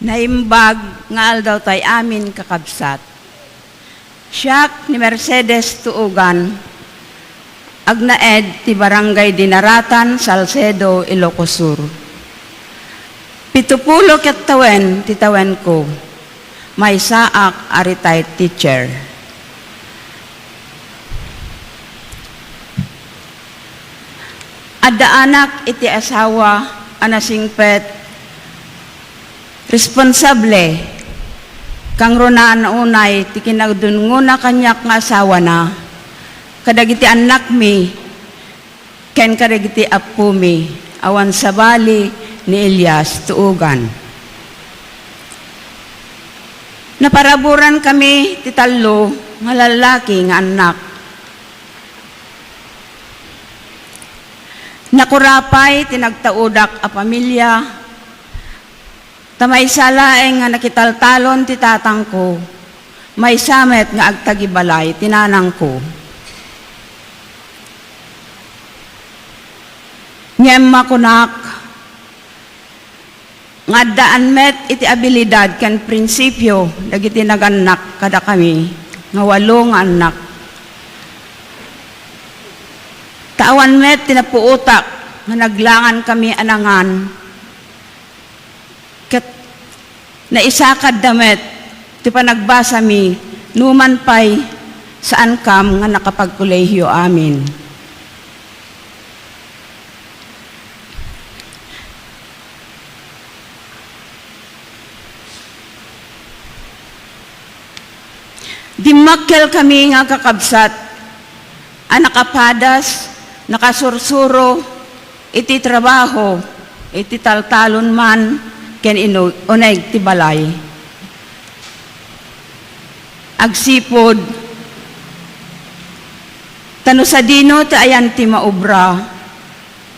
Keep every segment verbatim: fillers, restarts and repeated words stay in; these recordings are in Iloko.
Naimbag nga aldaw tay amin, kakabsat. Siak ni Mercedes Tuugan, agnaed ti Barangay Dinaratan, Salcedo, Ilocos Sur. Pitupulo ket tawen ti tawenko. Maysaak a retired teacher. Adda anak iti asawa a nasingpet, responsable, kangrunaan unay ti kinadunngona kaniak nga asawana, kadagiti annakmi, ken kadagiti appomi, awan sabali ni Elias Tuugan. Naparaburan kami ti tallo nga lallaki nga annak. Nakurapay ti nagtaudak a pamilia, ta maysa laeng nga nakitaltalon ti tatangko, maysa met nga agtagibalay ti nanangko. Ngem makunak, nga addaan met iti abilidad ken prinsipio dagiti nagannak kadakami nga walo nga annak. Ta awan met ti napuotak nga naglangankami a nangan, ket naisakadda met ti panagbasami numan pay saankam nga nakapagkolehio amin. Dimmakkel kami nga kakabsat a nakapadas, nakasursuro iti trabaho, iti taltalon man ken inu-, uneg ti balay. Agsipud, ta no sadino ti ayan ti maubra,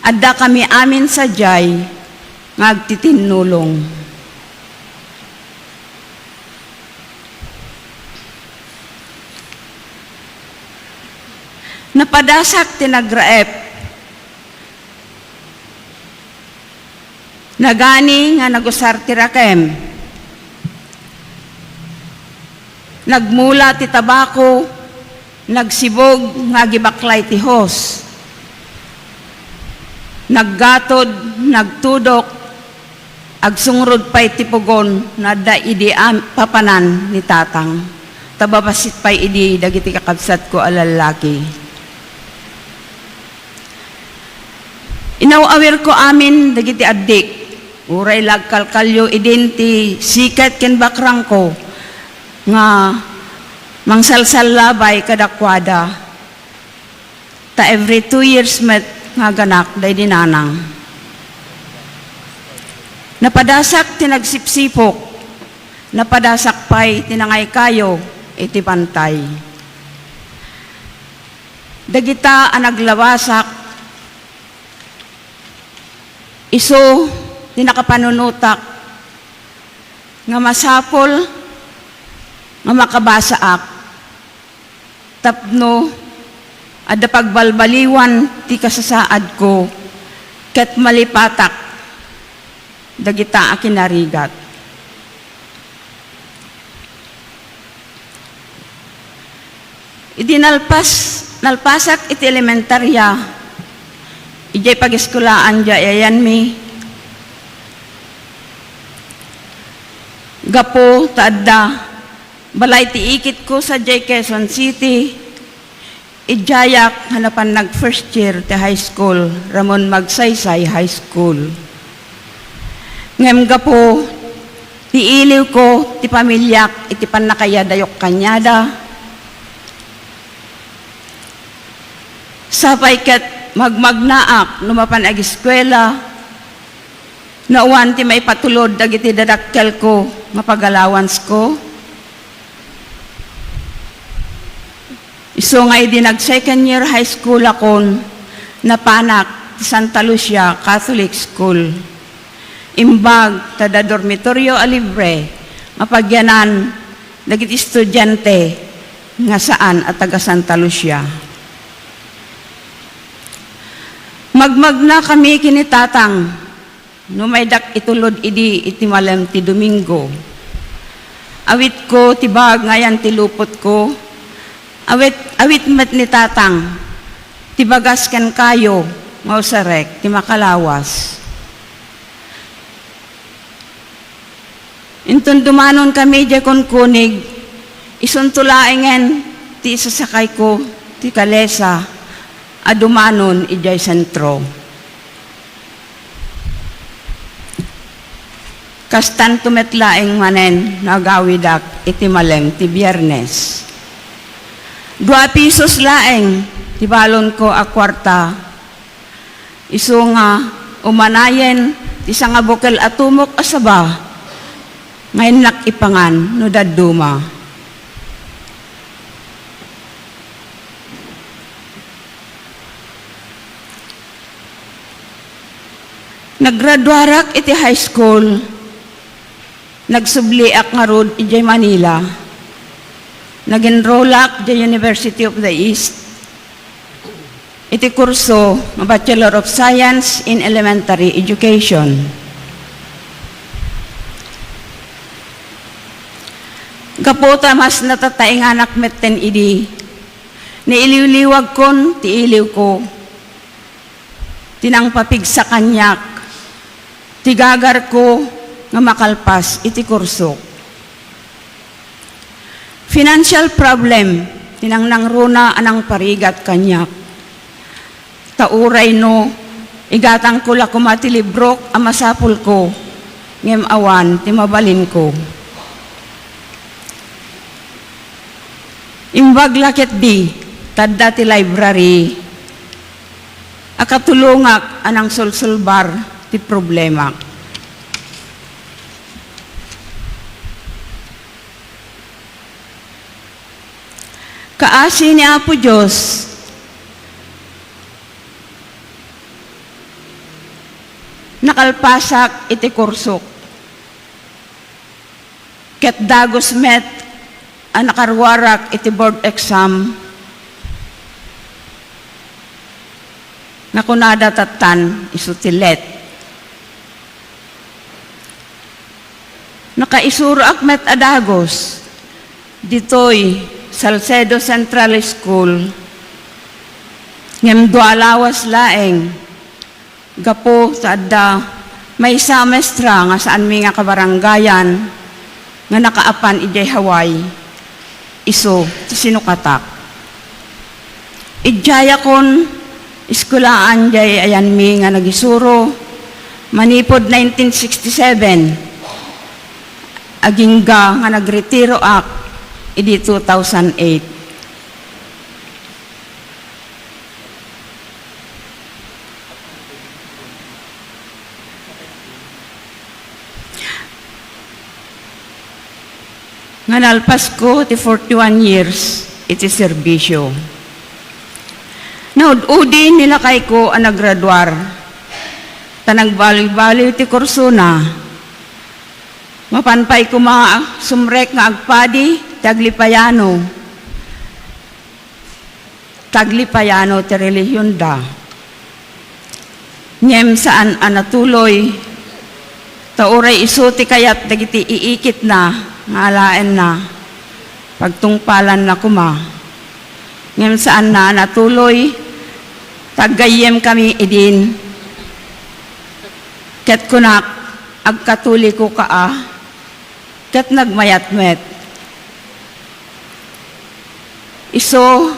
adda kami amin sadiay nga agtitinnulong. Napadasak ti nagraep. Nagani nga nagusar ti rakem. Nagmula ti tabako, nagsibog nga agibaklay ti hose. Naggatod, nagtudok, agsungrod pay ti pugon nga adda idi am-, papanan ni Tatang. Ta babassit pay idi dagiti kakabsatko a lallaki. Inaw-awirko amin dagiti addik. Uray la agkalkalyo idin ti siket ken bakrangko nga mangsalsallabay kadakuada. Ta every two years met nga aganak daydi nanang. Napadasak ti nagsipsipok, napadasak pay ti nangaykayo iti bantay. Dagita a naglabasak, isu ti nakapanunotak nga masapul nga makabasaak tapno adda pagbalbaliwan ti kasasaadko ket malipatak dagita a kinarigat. Idi nalpas-, nalpasak iti elementaria, idiay pagiskulaan diay ayanmi, gapu ta adda balay ti ikitko sadiay Quezon City, idiayak nga napan nag-first year ti high school, Ramon Magsaysay High School. Ngem gapu ti iliwko ti pamiliak iti pannakayadayok kaniada, sapay ket magmagnaak no mapan agiskuela, no awan ti maipatulod dagiti dadakkelko nga pag-allowancesko. Isu nga idi nag-second year high school akon, napanak ti Santa Lucia Catholic School. Imbag ta adda dormitorio a libre nga pagyanan dagiti estudiante nga saan a taga Santa Lucia. Magmagnakami ken ni Tatang. No maydak itulod idi iti malem ti Domingo, awitko ti baag nga ayan ti lupotko, awit, awit met ni Tatang ti bagas ken kayo nga usarek ti makalawas. Inton dumanonkami idiay kunkunig, isunto laengen ti isasakayko ti kalesa a dumanon idiay sentro. Kastanto met laeng manen no agawidak iti malem ti Biernes. Dua pisos laeng ti balonko a kuarta, isu nga umanayen ti sangabukel a tumok a saba nga innak ipangan no dadduma. Naggraduarak iti high school, nagsubliak ngarud idiay Manila. Nag-enrollak idiay University of the East iti kurso nga Bachelor of Science in Elementary Education. Gapu ta mas natatainganak metten idi, nailiwliwagkon ti iliwko. Ti nangpapigsa kaniak, ti gagarko nga makalpas iti kursok. Financial problem ti nangnangruna a nangparigat kaniak. Ta uray no igatangko la koma ti librok a masapulko, ngem awan ti mabalinko. Imbag la ketdi, ta adda ti library a katulongak a nangsolsolbar ti problemak. Kaasi ni Apo Dios, nakalpasak iti kursok. Ket dagus met a nakaruarak iti board exam nga kunada tattan isu ti let. Nakaisuroak met a dagus ditoy Salcedo Central School, ngem dua lawas laeng. Gapu ta adda maysa a maestra nga saanmi nga kabarangayan nga nakaapan idiay Hawaii, isu ti sinukatak. Idiayakon eskuelaan diay ayanmi nga nagisuro manipud nineteen sixty-seven, agingga nga nagretiroak idi two thousand eight. Nga nalpasko ti forty-one years iti serbisyo. Naud-udi ni lakayko a nagraduar, ta nagbaliw-baliw ti kursona. Mapan pay koma a sumrek nga agpadi ti aglipayano. Taglipayano ti relihionda. Ngem saan a natuloy, ta uray isu ti kayat dagiti iikitna nga alaenna, pagtungpalanna koma. Ngem saanna a natuloy, ta aggayyemkami idin. Ket kunak, agkatoliko ka a, ket nagmayat met. Isu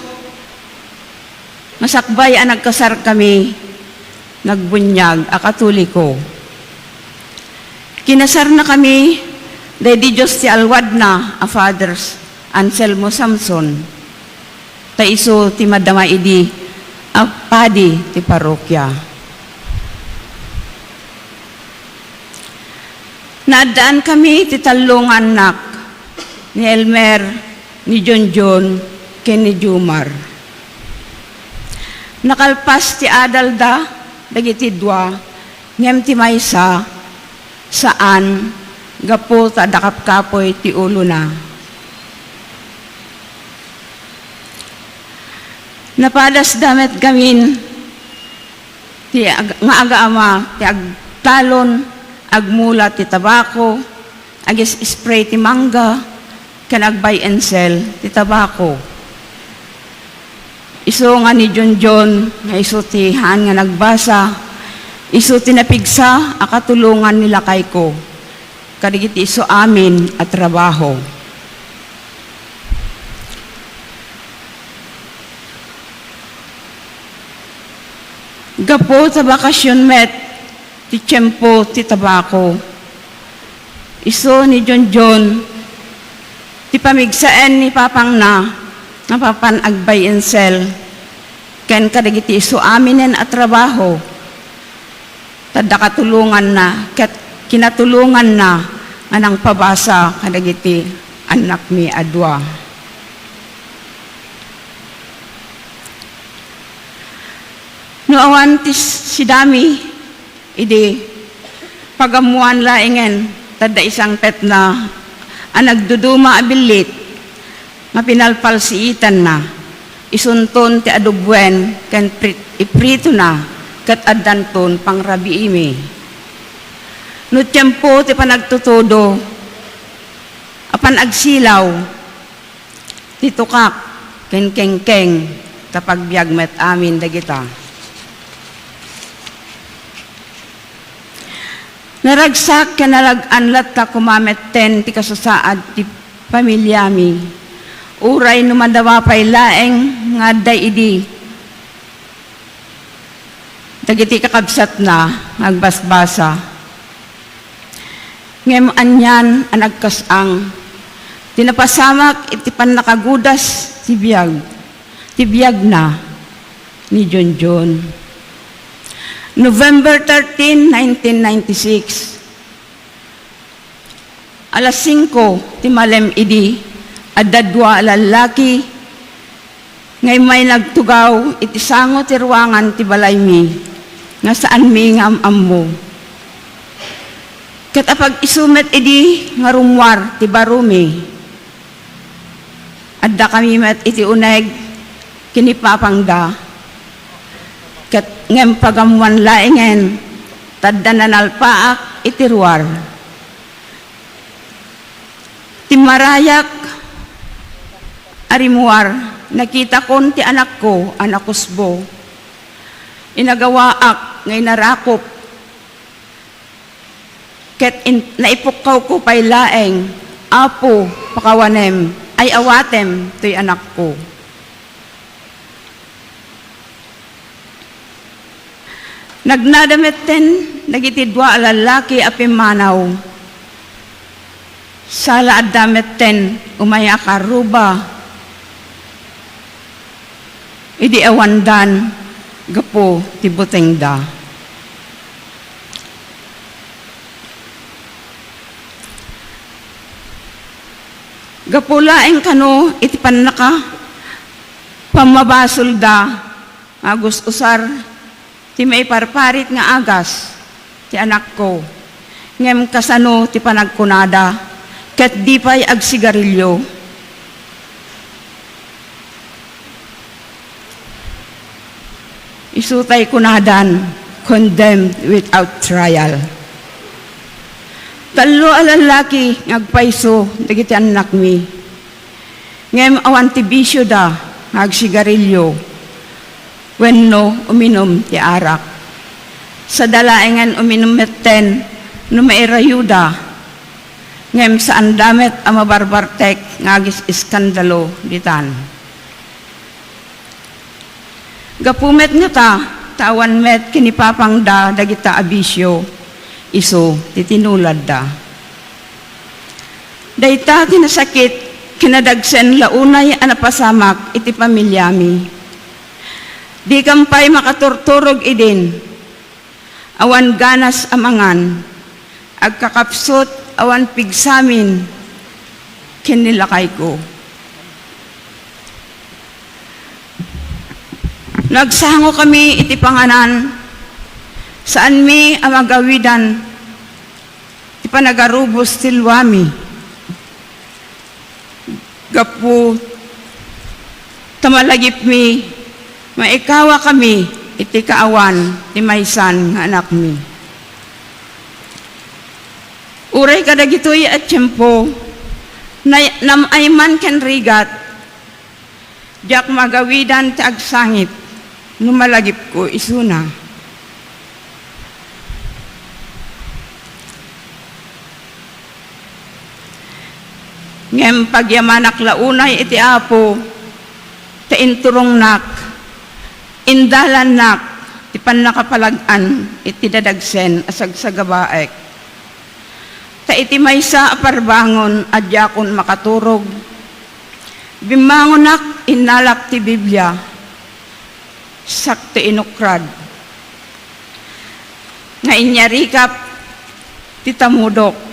nga sakbay a nagkasarkami, nagbuniag a Katoliko. Kinasarnakami daydi Dios ti alwadna a Father Anselmo Samson, ta isu ti madama idi a padi ti parrokia. Naaddaankami ti tallo nga annak, ni Elmer, ni Junjun, ken ni Jumar. Nakalpas ti adalda dagiti dua, ngem ti maysa, saan, gapu ta adda kapkapoy ti ulona. Napadasda met gamin ti ag-, nga agaama ti ag-, talon, agmula ti tabako, agis-spray ti mangga, ken ag-buy and sell ti tabako. Isu nga ni Junjun nga isu ti haan nga nagbasa, isu ti napigsa a katulongan ni lakayko kadagiti isu amin a trabaho. Gapu ta bakasion met ti tiempo ti tabako. Isu ni Junjun ti pamigsaen ni papangna nga mapan ag-buy and sell ken kadagiti isu aminen a trabaho. Ta adda katulonganna ket kinatulonganna nga nangpabasa kadagiti annakmi a dua. No awan ti sidami, idi pagammoan laengen, ta adda isangpetna a nagduduma a billit nga pinalpalsiitanna. Isunton ti adubuen ken pri-, ipritona ket addanton pangrabiimi. No tiempo ti panagtutudo, apan agsilaw, ti tukak ken kengkeng, ta pagbiag met amin dagita. Naragsak ken narag-an latta koma metten ti kasasaad ti familiami. Uray no madawa pay laeng nga adda idi dagiti kakabsatna nga agbasbasa. Ngem anian a nagkas-ang ti napasamak iti pannakagudas ti biag, ti biagna ni Junjun. November thirteen, nineteen ninety-six, alas singko ti malem idi, adda dua a lallaki nga immay nagtugaw iti sango ti ruangan ti balaymi nga saanmi nga am-ammo. Ket apag-isu met idi nga rummuar ti barumi. Addakami met iti uneg ken ni papangda, ket ngem pagammoan laengen, ta adda nanalpaak iti ruar. Timmarayak a rimmuar, nakitakon ti anakko a nakusbo. Inagawaak nga inarakop, ket in-, naipukkawko pay laeng, "Apo, pakawanem, ay-awatem toy anakko." Nagnada metten dagiti dua a lallaki a pimmanaw. Sala adda metten umay a karruba idi awandan gapu ti butengda. Gapu laeng kano iti pannaka pammabasolda nga agus-usar ti maiparparit nga agas ti anakko, ngem kasano ti panagkunada, ket di pay agsigarilio? Isu tay kunadan, condemned without trial. Tallo a lallaki nga agpayso dagiti annakmi. Ngem awan ti bisioda nga agsigarilio wenno uminum ti arak. Sada laengen uminum metten no mairayoda, ngem saanda met a mabarbartek nga agis-iskandalo ditan. Gapu met ngata, ta awan met kinipapangda dagita a bisio, isu ti tinuladda. Dayta ti nasakit ken nadagsen la unay a napasamak iti familiami. Dikam pay makaturturog idin. Awan ganas a mangan, agkakapsut, awan pigsamin ken ni lakayko. Nagsangokami iti panganan, saanmi a magawidan ti panagarubos ti luami. Gapu ta malagipmi, maikawakami iti kaawan ti maysan nga anakmi. Uray kadagitoy a tiempo, nay-, nam-ay man ken rigat, diak magawidan ti agsangit no malagipko isuna. Ngem pagyamanak la unay iti Apo, ta inturongnak, indalannak ti pannakapalag-an iti dadagsen a sagsagabaek. Ta iti maysa a parbangon a diakon makaturog, bimmangonak, innalak ti Biblia, sakto inukrad nga inyarikap ti tamudok.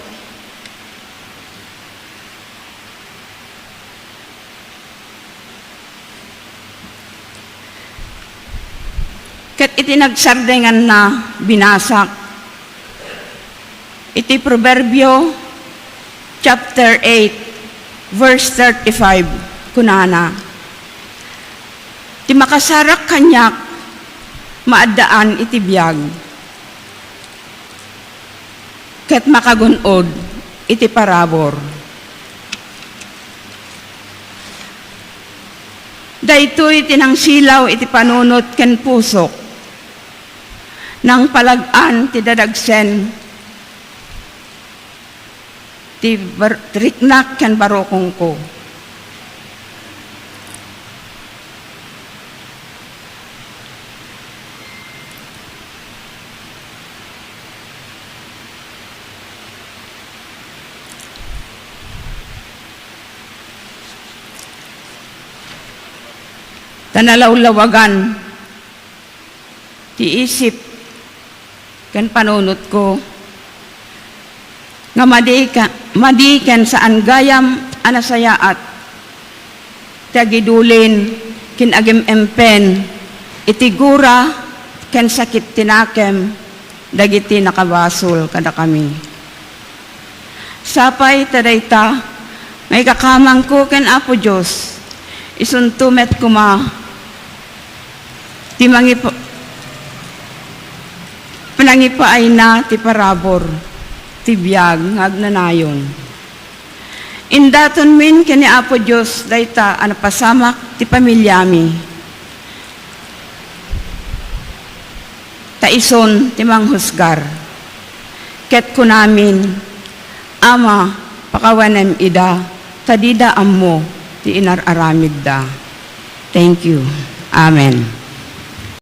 Ket iti nagsardenganna, binasak iti Proverbio chapter eight, verse thirty-five, kunana, "Ti makasarak kaniak, maaddaan iti biag, ket makagun-od iti parabur." Daytoy ti nangsilaw iti panunot ken pusok, nangpalag-an ti dadagsen ti bar-, ti riknak ken barukongko. Ta nalawlawagan ti isip ken panunotko nga madi ka-, madi ken saan gayam a nasayaat ti agidulin ken agim-empen iti gura ken sakit ti nakem dagiti nakabasol kadakami. Sapay ta dayta nga ikakamangko ken Apo Dios, isunto met koma ti mangip-, panangipaayna ti parabur ti biag nga agnanayon. Indatonmin ken ni Apo Dios dayta a napasamak ti pamiliami. Ta isun ti manghusgar. Ket kunamin, Ama, pakawanem ida, ta dida ammo ti inar-aramidda. Thank you. Amen.